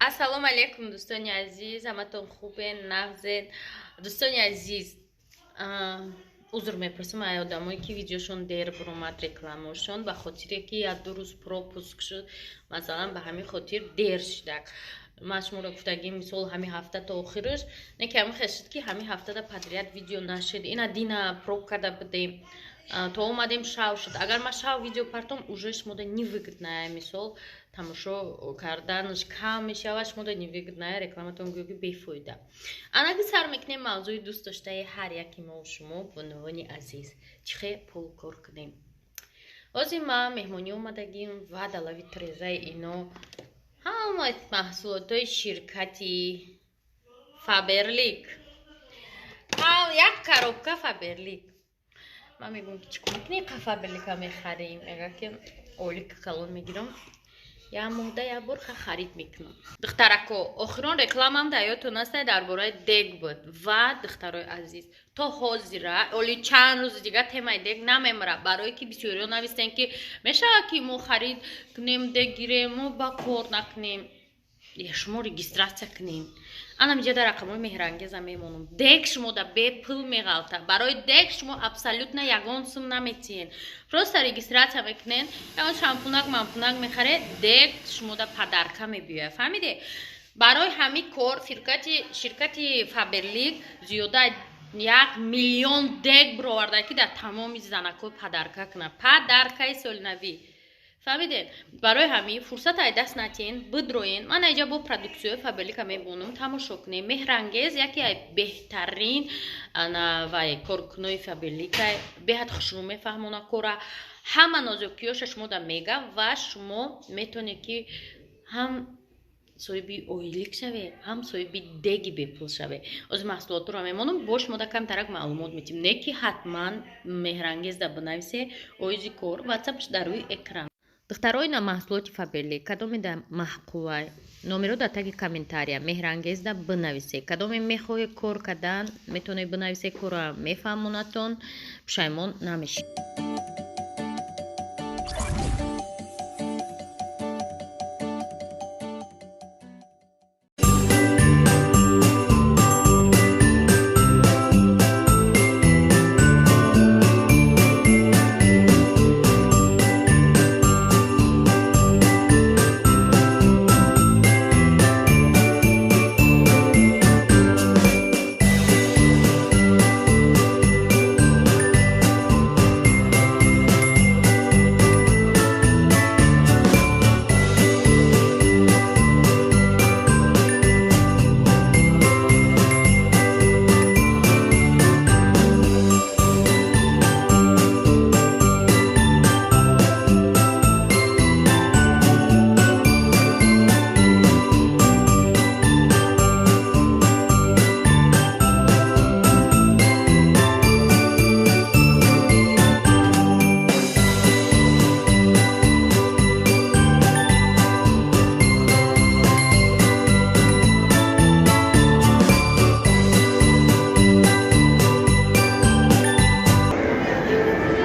Ассалому алайкум, дӯстони азиз, ҳаматон хубен, нағзен? Дӯстони азиз, узр мепурсам ай одамое, ки видеошон дер буромад, рекламашон, ба хотире ки як ду рӯз пропуск шуд, масалан, ба ҳамин хотир дер шудак. Ман шуморо гуфтагим, мисол, ҳамин ҳафта то охираш, не ки ҳамин хел шуд, ки ҳамин ҳафтада подряд видео нашуд. Ина дина проб карда будем, то омадем, шав шуд. Агар ман шав видео партом, уже шумода невыгодная, мисол, тамошо карданаш кам мешавад, шумода невыгодная, рекламатон гӯё ки бефоида. Анаки сар мекунем мавзӯи дӯст доштаи ҳар яки мо шумо, бонувони азиз: чӣ хел пул кор кунем. Ҳозир ман меҳмонӣ омадагим ва далави трезаи ино ҳама маҳсулотҳои ширкати Фаберлик, як коробка Фаберлик. Ман мегӯям, ки чӣ кор мекунӣ, қа Фаберлика мехарем? Мега, ки олик калон мегирам, як моҳда як бор ха харид мекунам. Духтарако, охирон рекламам дар ёдтон аста, дар бораи дег буд. Ва духтарои азиз, то ҳозира, оли чанд рӯзи дигар темаи дег намемра, барое ки бисёриҳо навистем, ки мешавад, ки мо харид кунем, дег гирем, мо ба кор накунем, я шумо регистрация кунем. Анам иҷа дар рақамҳои меҳрангеза мемонам. Дег шумо да бепул меғалта. Барои дег шумо абсолютно ягон сум наметиҳен, просто регистрация мекунен, ягон шампунак мампунак мехаред, дег шумо да подарка мебиёяд, фаҳмиде? Барои ҳамин кор ширкати Фаберлик зиёда 1 миллион дег бироварда, ки дар тамоми занакҳои подарка кунад, подаркаи солинавӣ, фаҳмидед? Барои ҳамин фурсат ай даст натиҳен, бидроен. Ман айҷа бо продуксияи Фаберлика мебонам, тамошо кунем. Меҳрангез яке ай беҳтарин вай коркунои Фаберлика, беҳад хушрӯ мефаҳмона кора, ҳама нозукиёша шумо да мега ва шумо метавонед, ки ҳам соҳиби ойлик шаве, ҳам соҳиби деги бепул шаве. Ози маҳсулотро мемонам, бо шумо да камтарак маълумот метим, не ки ҳатман Меҳрангезда бинависе оизи кор, ватсапш дар рӯи экран. Духтарои, на маҳсулоти Фаберлик кадоме да маъқулай, номеро дар таги комментария Меҳрангезда бинависе. Кадоме мехоҳе кор кардан, метавонед бинависе, кора мефаҳмонатон, пушаймон намешед.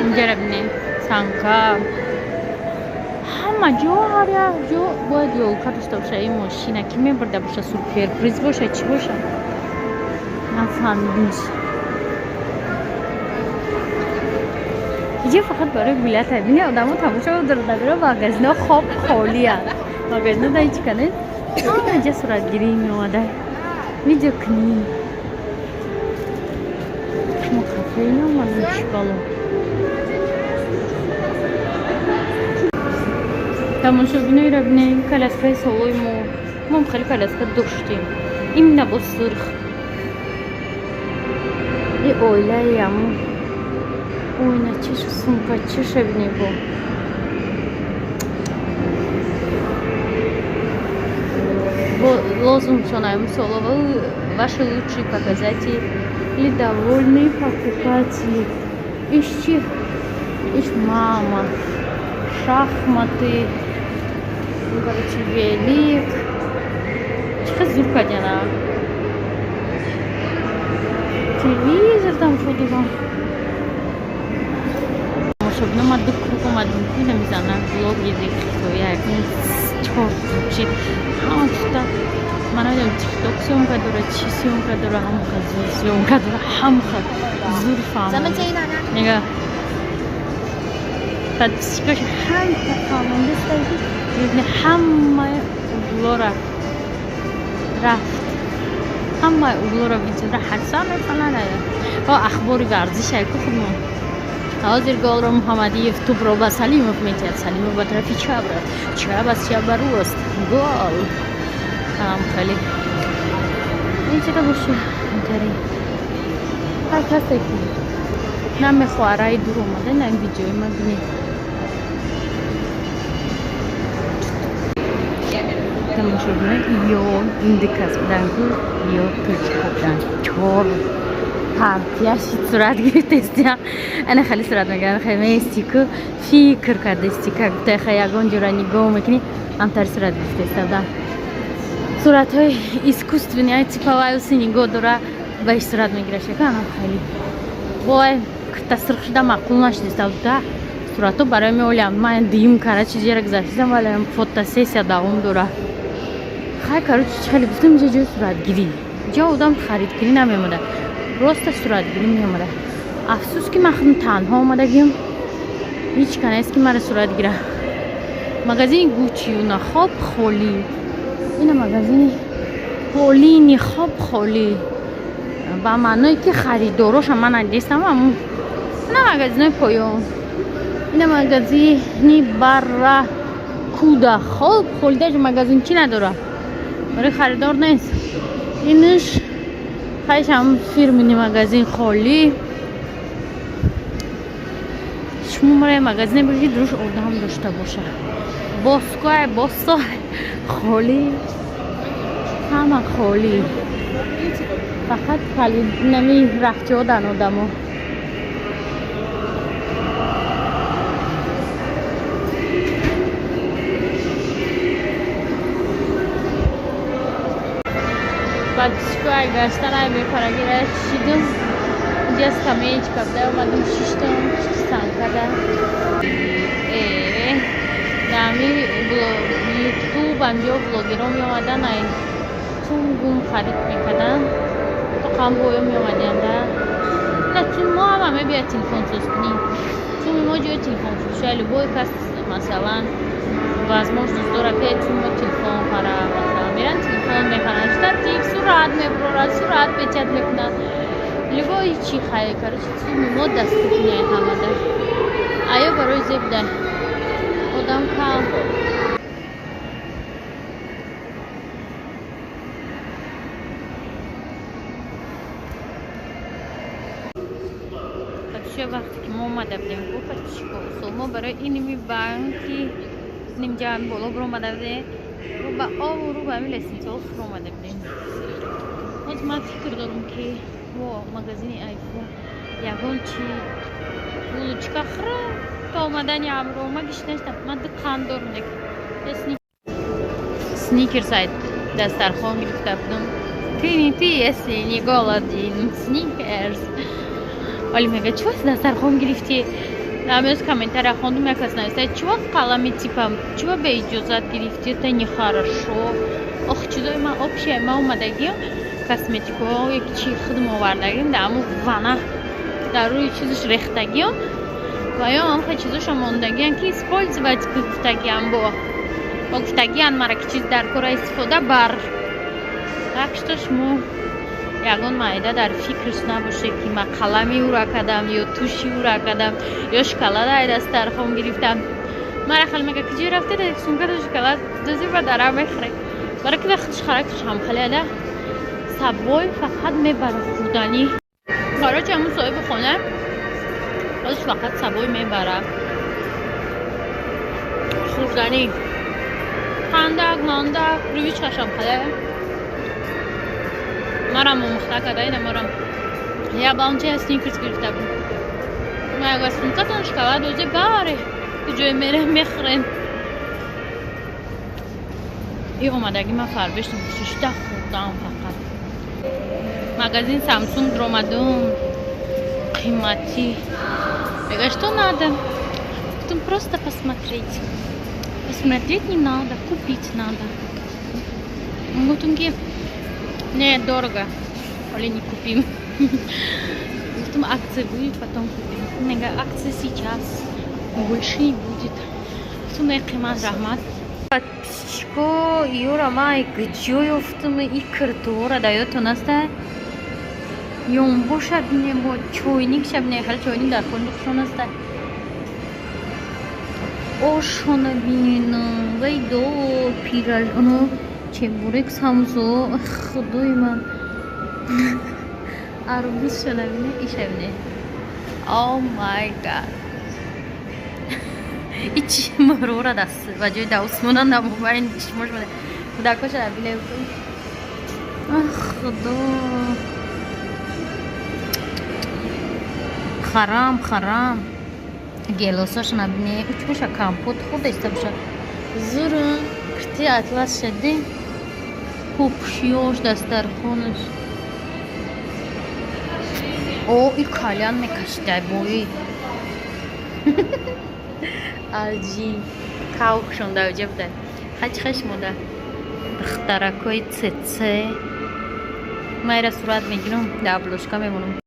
Инҷара бинед, санка ҳама ҷо, ҳар як ҷо бояд ёлка дошта боша. Ин мошина ки мебурда боша, сюрприз боша, чӣ боша, нафаҳмидимш. Иҷо фақат барои гулята. Бини, одамо тамошо дорада, магазино хоб холиянд, магазино да ҳеҷ ка нест. Ҳама ҷа суратгирӣ меомада, видеокунӣ. Мо кафе наомадем, чӣ бало. Тамошобиноиро бинем, коляскаи солои мо. Мом хеле коляска доштем, именно бо сурх. И оилаи аму ойна чиша, сумка чиша, бинем, бо лозунгшон ай мисоло: «Ваши лучшие показатели, довольные покупатели». Иш чи, иш мама, шахматы, короче, велик. Чӣ хел зур кардяна. Телевизор тамошо дорам. Тамошобино, ма ду круг омадем, ки мизанам блогери хитоя, чор чӣ ҳама чита. Намедонам, тикток съёмка дора, чӣ съёмка дора, ҳамха зур съёмка дора, ҳамха зур фаҳмонда. Нега подписчикош ҳамха фаҳмондаста, ки ҳамаи углора рафт, ҳамаи углора видеора ҳадса мефалан. Ахбори варзиша ку худмон. Ҳозир голро Муҳаммадиев, тӯбро ба Салимов метиҳад, Салимов ба тарафи чап рафт, чап аз чап ба рост, гол! Ҳам хеле ин чида боша. Интари ҳар касе ки намехоҳад раи дур омада, на видеои ма бинед. Тамошобинон, ё инди кас будан ку, ё тоҷика будан, чор партияши сурат гирифтестия. Ана хеле сурат мегиранд, хеле меисти ку, фикр кардести, как будто хе ягон ҷора нигоҳ мекунӣ, ҳамтари сурат гирифтеста будан. Суратҳои искусственный ай, типа вайуси нигоҳ дора, ба иш сурат мегираш, анам хеле вой кта сирх шуда маъқул нашудеста буда суратҳо барои меолям. Ман дуюм кара чизера гузаштидам, вале фотосессия давом дора. Хай, короче, хеле гуфтам, инҷа ҷои суратгирӣ, ҷо одам харидкунӣ намемода, просто суратгирӣ меомада. Афсӯс, ки ман худам танҳо омадагим, ҳеҷ ка нест, ки мара сурат гира. Магазини Гуччиюна хоб холӣ, ина магазини Полини хоб холӣ, ба маъное ки харидороша ман надистам. Ина магазинои поён, ина магазини Барракуда хоб холӣ, даже магазин чӣ надора, барои харидор нест. Инш хайшам фирмини магазин холӣ. Шумо мара магазине бигӣ, дуруш одам дошта боша. Боскоай, боссо холӣ, ҳама холӣ, фақат нами рахчодан одамо. Бачкоай гаштанай мепарагира шидум, инҷа скамеечка буда, омадум шиштум пишти санкада. Нами ютуб анҷо блогерҳо меомадан, ай тум гум харид мекардан, то қамбоё меомадианда. На тум мо ҳама мебиёд телефонсоз кунӣ, туми мо ҷои телефонфурӯшия. Любой кас, масалан, возможность дорад, ки тум мо телефон хара, масалан, меран телефон мехаранд, штатив, сурат мебурорад, сурат печать мекунанд, любой чи хай. Короче, туми мо доступный ҳамада. Аё барои зебда одам кам. Подписчик, вақте ки мо омада будем, ку подписчико, мо барои иними банки нимҷаами боло биромада будем, рӯ ба обу рӯ ба ҳами лестницаҳо фуромада будем. Ҳозир ман фикр дорам, ки во магазини айфон ягон чи булочка хӯра то омадани ҳамроҳ. Ма гишнаштам, ман ду қанд дорам, лекин сникерс ай дастархон гирифта будам. Ты не ты, если не голоден. Сникерс. Оли мега, чӣ вақт дастархон гирифтӣ? Амёз комментария хондум, як кас нависта, чӣ вақт қалами типа, чӣ вақт беиҷозат гирифтӣ, это нехорошо. Ох, чизои ман общая, ман омадагиам, косметикаҳое чи худм овардагим, дар ҳамун вана дар рӯи чизаш рехтагиам ва ё ҳамха чизоша мондагиам, ки использовать гуфтагиам, бо гуфтагиан мара, ки чиз дар кора истифода бар. Так что шумо ягон майда дар фикраш набоше, ки ман қалами ӯра кардам ё туши ӯра кардам ё шоколад ай дастархон гирифтам. Мара хеле мега, ки ҷой рафте, сумкада шоколад дозӣ, ба дара мехӯре, бара ки худш характерш ҳамхеле ада, сабой фақат мебара хӯрданӣ. Короче, ҳамун соҳиби хона худш фақат сабой мебара хӯрданӣ, қандак мандак, привычкашам хеле марам омӯхта карда. Ина марам я баунча сникерс гирифта буд. Ма яга сумкатон шоколад озе баре, куҷое мерем мехӯрем. И омадаги ман фарбештам, шишта хӯрдам фақат. Магазин Самсунг ромадум, қиматӣ. Мега, что надо? Потом просто посмотреть. Посмотреть не надо, купить надо. Гуфтум, ки не, дорого, оли не купим. Гуфтум, акция будет, потом купим. Мега, акция сейчас, больше не будет. Гуфтум, не, қимат, раҳмат. Подписчико, ёра, май куҷо ёфтум и киртора, да ёдтон аста? Ёнбоша бинем, бо чойник шабине, хеле чойник дар хона хушон аста. Ошона бинем, вай до пираж, оно чебурек, самсо, худои ман. Арбузшона бине, иша бине. Oh my God. Ичи мурора даст ба ҷои даусмона намобайн чишмош буда. Кӯдакоша бине. Ах, худо. Харам, харам. Гелосашона бине, уч боша, компот хӯрда иста боша. Зуру кирти атлас шади. Пӯпшиёш, дастархонаш. О, и кальян мекашидай бои. Алҷи кавкшон даоҷа буда. Хачи хеш мода. Духтаракои цц. Майра сурат мегирам, дар обложка мемонам.